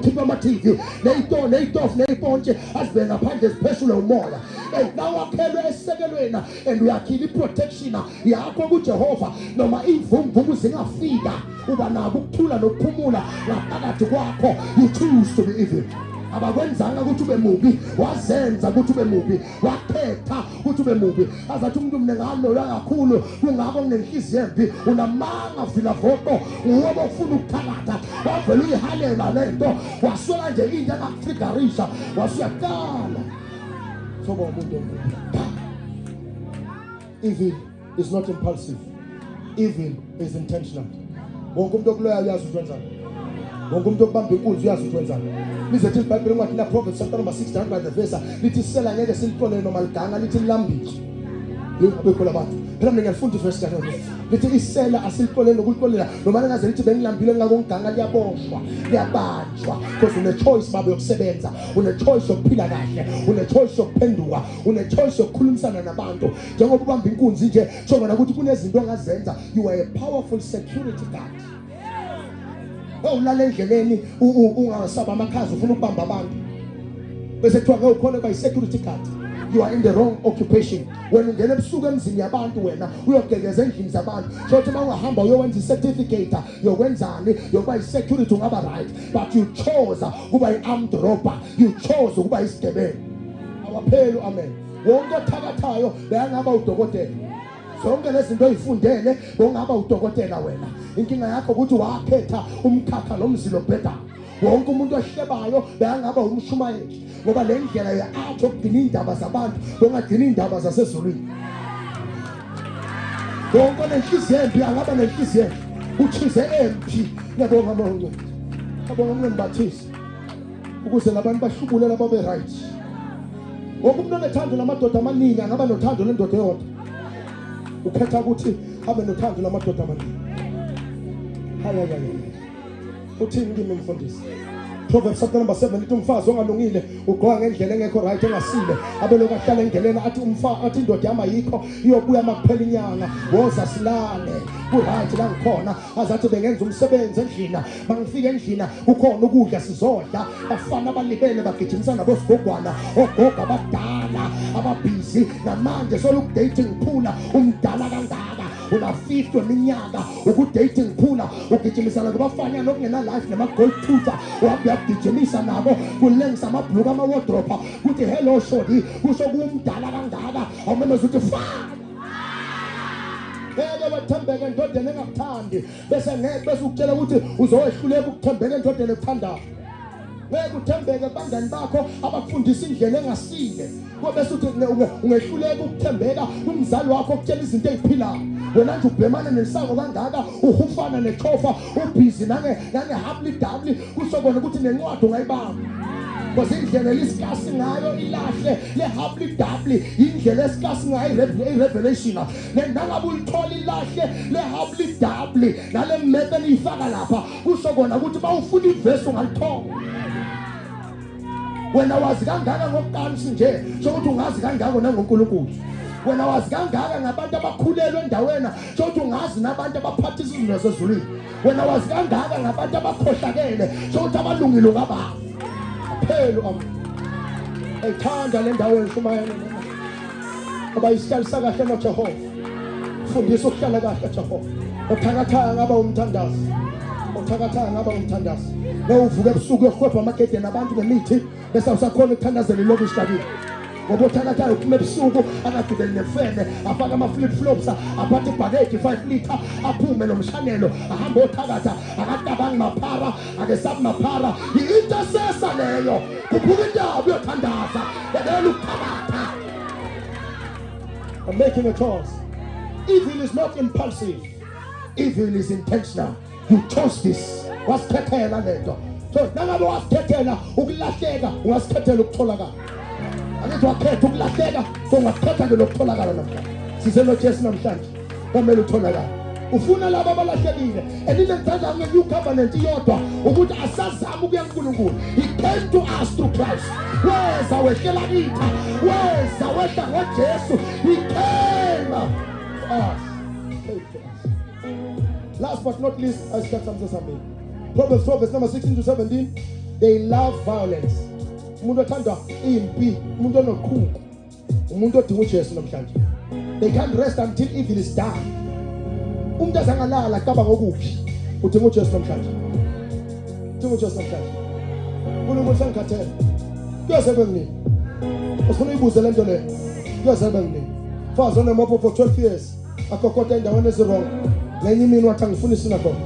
Khipha ama-TV ney'tolo ney'tofu ney'pontshi azibeke ngaphandle zipheshulwe umoya. Eyi, nawakhelwe esisekelweni and uyakhile i-protection yakho kuJehova, noma iy'vunguvungu zingafika uba nako ukuthula nokuphumula ngaphakathi kwakho. You choose to be evil. Abakwenzanga ukuthi ube mubi, wazenza ukuthi ube mubi, wakhetha ukuthi ube mubi. Azathi umuntu, mina ngaloywa kakhulu, kungakho nginenhliziyo embi. Unamanga, vilavoqo, nguwe bofuna ukuthakatha. Wavele uyihalela le nto, waswela nje into engakutrigarisha, wasuyaqala soba umuntu omubi. Evil is not impulsive, evil is intentional. Wonke umuntu okuloya uyazi ukuthi wenzani, wonke umuntu okubamba inkunzi uyazi ukuthi wenzani. Lize lithi iBhayibheli incwadi la Proverbs chapter number 6 down by the verse, lithi isela ngeke silixolele noma liganga lithi lilambile. Yingabekho labantu phela, mina ngiyalifunda ivesi kahle, lithi isela asilixolele nokulixolela noma lingaze lithi bengilambile ngako ngiganga, liyaboshwa, liyabanjwa, because une choice, baba, yokusebenza, une choice yokuphila kahle, une choice yokuphenduka, une choice yokukhulumisana nabantu. Njengoba ubamba inkunzi nje, sho kona ukuthi kunezinto ongazenza. You are a powerful security guard. Owulala endleleni, ungasaba amakhaza, ufuna ukubamba abantu, bese kuthiwa ngeke ukhona by security guard. You are in the wrong occupation. Wena ungena ebusuku emzini yabantu, wena uyogekeza endlini zabantu. So ukuthi uma ungahamba uyowenza i-certificate yokwenzani, yokuba i-security, ungaba right, but you chose ukuba i-armed robber, you chose ukuba isigebengu. Awapheli amen. Wonke othakathayo beyangaba udokotela. Zonke lezi zinto oyifundele, bongaba udokotela wena. Inkinga yakho ukuthi wakhetha umkhakha nomzilo obhedayo. Wonke umuntu ohlebayo beyangaba umshumayeli, ngoba le ndlela ye-art yokugcina iy'ndaba zabantu, bongagcina iy'ndaba zasezulwini. Wonke onenhliziyo embi angaba nenhliziyo embi, uchize embi. Ngiyabonga, Moya, ngiyabonga ukungibathisa ukuze labantu bahlubule laba be right. Wonke umuntu onethando lamadoda amaningi angaba nothando lendoda eyodwa. Ukhetha ukuthi abe nothando lamadoda amaningi. Hayi, hayi, hayi, uthini kimi mfundisi? Proverbs chapter number 7 lithi umfazi ongalungile ugqoka ngendlela engekho right, engasile, abeloku ahlala endleleni, athi umfa athi indoda yami ayikho, iyobuya makuphela inyanga, woza silale, ku-right la ngikhona. Azathi bengenza umsebenzi endlini, bangifika endlini kukhona ukudla, sizodla. Bafana abalibele bagijimisana bosigogwana, ogogo abadala ababhizi namanje soluku-dating phula, umdala kangaka, una-50 weminyaka, uku-dating phula, ugijimisana kubafanyana okungena life nama-gold tooth, uyagijimisa nabo kulengisa amabhuluku ama-wardrobe, kuthi hello shodi, kusho kumdala kangaka, awumemeza ukuthi fana. Ngeke wethembeke endodeni engakuthandi, bese ngeke bese ukutshela ukuthi uzowehluleka ukuthembeka endodeni ekuthandayo. Ngeke uthembeke kubangani bakho abakufundisa indlela engasile, bese uthi ungehluleka ukuthembeka kumzali wakho okutshela izinto ey'philayo. Wena nje ubhemane nelisango kangaka, uhufana nechofa, ubhizi nange-hably dably, kusho kona ukuthi nencwadi ungayibamba, because indlela elisikasi ngayo ilahle le-hably dably, indlela esikasi ngayo i-revelation. Nangabe ulithola ilahle le-hably dably nale map eniyifaka lapha, kusho kona ukuthi uma ufuna ivesi ungalithola. Wena wazi kangaka ngokuqansi nje, sokuthi ungazi kangako nangoNkulunkulu. Wena wazi kangaka ngabantu abakhulelwe endaweni, sokuthi ungazi nabantu abaphathisa izinto zasezulwini. Wena wazi kangaka ngabantu abakhohlakele, sokuthi abalungile ungababa phelu. Am eyithanda le ndawo yenshumayelo ngoba isihlalisa kahle noJehova. Fundisa ukuhlala kahle, Jehova. Othakathaka ngaba umthandazi, othakathaka ngaba umthandazi. Uvuka ebusuku uyohwebha amagedeni abantu ngemithi, bese awusakhona ukuthandazela ilokishi lakini, ngoba othakathayo uphuma ebusuku angagibeli nefene, afake ama-flip flops, aphathe ibhakedi 5 liter, aphume nomshanelo, ahambe othakatha, akatabangi maphara, akesabi maphara. I-intercessor leyo. Khuphuka intaba uyothandaza, yekela ukuthakatha. I'm making a choice. Evil is not impulsive, evil is intentional. You chose this, wasikhethela lento. So nangabe wasikhethela ukulahleka, ungasikhethela ukutholakala. Angithi wakhetha ukulahleka, so ungakhetha ke lokutholakala namhlanje. Size noJesu namhlanje, kwamele utholakale. Ufuna laba abalahlekile. And into engithanda nge-new covenant iyodwa ukuthi asazama ukuya kuNkulunkulu. He came to us through Christ. Weza wehlela kithi, weza wehla ngoJesu. He came to us, came to us. Last but not least, isikhathi sami sesihambile, Proverbs 12 verse number 16 to 17. They love violence. Umuntu othanda impi, umuntu onoqhuqu, umuntu odinga uJesu namhlanje. They can't rest until evil is done. Umuntu azangalala acabanga okubi, udinga uJesu namhlanje. Udinga uJesu namhlanje. uNkulunkulu sengikhathele. Kuyoze kube kunini? Usifuna uyibuze lento leyo. Kuyoze kube kunini? Mfazi onemopho for 12 years akokota endaweni ezi-wrong. Ngenye imini wathi angifuni isinagoge.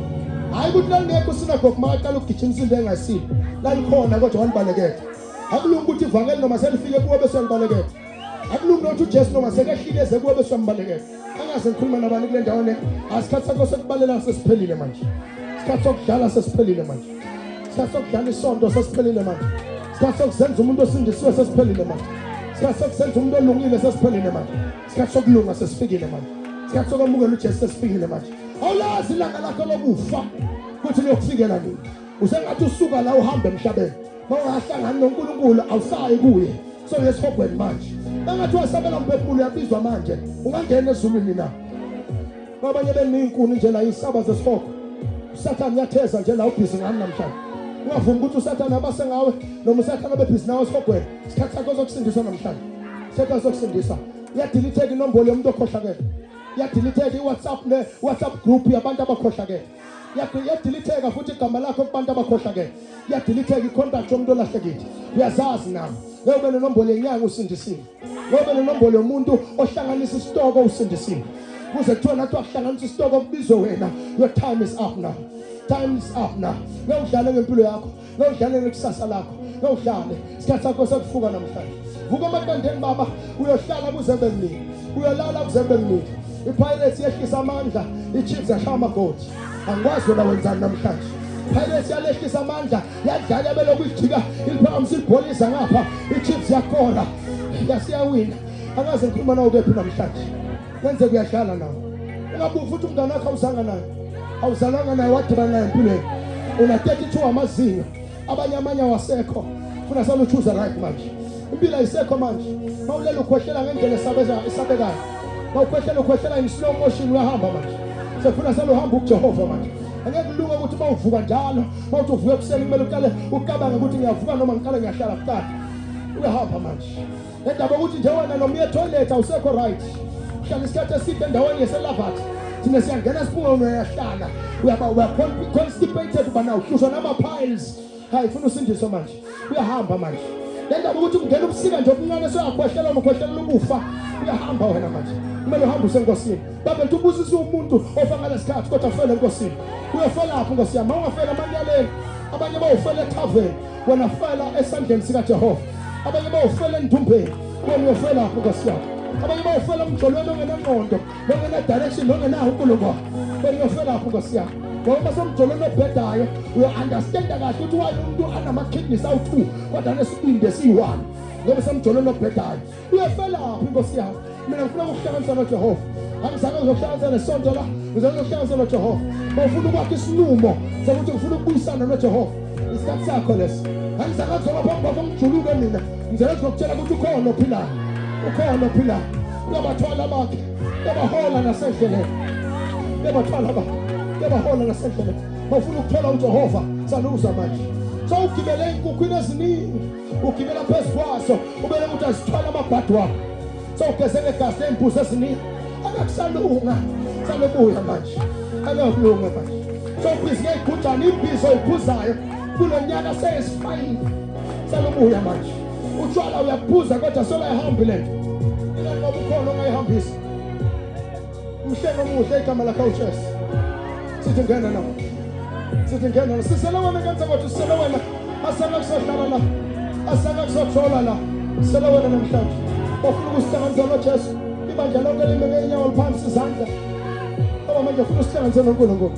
Hhayi ukuthi lalingekho isinagoge makaqala ukugijimisa into engasile. Lalikhona kodwa walibalekela. Akulungi ukuthi ivangeli noma selifike kuwe bese uyalibalekela. Akulungi nokuthi uJesu noma sekehlile eze kuwe bese uyambalekela. Angaze ngikhuluma nabani kule ndawo le. Asikhathi sakho sokubalela sesiphelile manje. Isikhathi sokudlala sesiphelile manje. Isikhathi sokudlala isonto sesiphelile manje. Isikhathi sokuzenza umuntu osindisiwe sesiphelile manje. Isikhathi sokuzenza umuntu olungile sesiphelile manje. Isikhathi sokulunga sesifikile manje. Isikhathi sokwamukela uJesu sesifikile manje. Awulazi ilanga lakho lokufa ukuthi liyokufikela nini. Usengathi usuka la uhambe emhlabeni. Mawungahlangani noNkulunkulu awusayi kuye. So uyesihogweni manje. Bangathi wasabela umphefumulo uyabizwa manje. Ungangena ezulwini na? Abanye beniyinkuni nje la isaba zesihogo. USathane uyatheza nje la ubhizi ngani namhlanje. Ungavumi ukuthi uSathane abase ngawe noma uSathane abe bhizi nawe esihogweni. Isikhathi sakho sokusindiswa namhlanje. Isikhathi sokusindiswa. Iyadilitheka inombolo yomuntu okhohlakele. Iyadilitheka i-WhatsApp ne WhatsApp group yabantu abakhohlakele. Iyadilitheka futhi igama lakho kubantu abakhohlakele. Iyadilitheka i-contact yomuntu olahlekile. Uyazazi nawe. Ngeke ube nenombolo yenyanga usindisiwe. Ngeke ube nenombolo yomuntu ohlanganisa isitoko usindisiwe. Kuze kuthiwa nathi wakuhlanganisa isitoko kubizwe wena. Your time is up now. Time is up now. Ngeke udlale ngempilo yakho. Ngeke udlale ngekusasa lakho. Ngeke udlale. Isikhathi sakho sekufuka namhlanje. Vuka emaqandeni baba, uyohlala kuze kube kunini. Uyolala kuze kube kunini. IPirates yehlisa amandla, iChiefs yashaya amagoli. Angikwazi wena wenzani namhlanje. Pirates yalehlisa amandla, yadlala yabelokhu ijika, iliphakamisa ibhola iza ngapha, iChiefs yakora. Yasiyawina. Angaze ngikhuluma nawe kephi namhlanje. Kwenze kuyadlala nawe. Ungabuki futhi umngane wakho awuzanga naye. Awuzalanga naye wadibana naye empilweni. Una 32 amazinyo. Abanye amanye awasekho. Funa sale uchoose right manje. Impilo ayisekho manje. Mawulela ukhwehlela ngendlela esabekayo. Mawukhwehlela ukhwehlela in slow motion uyahamba manje. Sefuna sale uhamba ukuJehova manje. Angeke kulunge ukuthi uma uvuka njalo, mawuthi uvuka ekuseni kumele uqale ucabange ukuthi ngiyavuka noma ngiqale ngiyahlala kuqala. Uyahamba manje. Indaba ukuthi nje wena noma uye toilet awusekho right. Uhlala isikhathi eside endaweni yeselavathi. Thina siyangena sibuke wena uyahlala. Uyaba uya constipated uba nawo uhlushwa nama piles. Hayi funa usindiswe manje. Uyahamba manje. Le ndaba ukuthi kungena ubusika nje obuncane soyakhwehlela noma ukhwehlelela ukufa. Uyahamba wena manje. Kumele uhambe usenkosini. Baba ngithi ubusise umuntu ofa ngalesikhathi kodwa afele enkosini. Uyofela phi nkosi yami? Mawungafela amanyaleni. Abanye bawufela ethaveni. Wena fela esandleni sikaJehova. Abanye bawufela endumbeni. Wena uyofela phi nkosi yami? Abanye bawufela emjolweni ongenangqondo, nongena direction, nongenawo uNkulunkulu. Wena uyofela phi nkosi yami? Ngoba somjolweni obhedayo uyo-understanda kahle ukuthi why umuntu anama-kidneys awu-two kodwa anesibindi esiyi-one ngoba semjolweni obhedayo uyofelaphi inkosi yami mina ngifuna ukuhlanganisa noJehova angizange ngizokuhlanganisa nesonto la ngizange ngizokuhlanganisa noJehova bawufuna ukwakha isinqumo sokuthi ngifuna ukubuyisana noJehova isikhathi sakho leso angizange ngizoba phambi kwakho ngijuluke mina ngizele ngizokutshela ukuthi ukhona ophilayo ukhona ophilayo uyabathwala abakhe uyabahola nasendleleni uyabathwala abakhe uyabahola nasendleleni bawufuna ukuthola uJehova saluza manje sowugibele ey'nkukhwini eziningi ugibela phezu kwaso ubele ukuthi azithwale amabhadi wakho sowugeze ngegazi ley'mbuzi eziningi akakusalunga salobuya manje akakulunga manje sowubhizi ngey'gujana imbizo oyiphuzayo kulo nyaka seyesifayile salobuya manje utshwala uyaphuza kodwa solayihamba le nto ila ngoba ukhona ongayihambisa Mhlenge omuhle igama lakho uJesu. Sithi ngena na. Sithi ngena na. Sisele wena ngenza kwathi sisele wena. Asake kuzohlala la. Asake kuzothola la. Sisele wena namhlanje. Bafuna ukusihlanganisa noJesu. Ibandla lonke lime ngeenyawo liphansi izandla. Baba manje ufuna usihlanganise noNkulunkulu.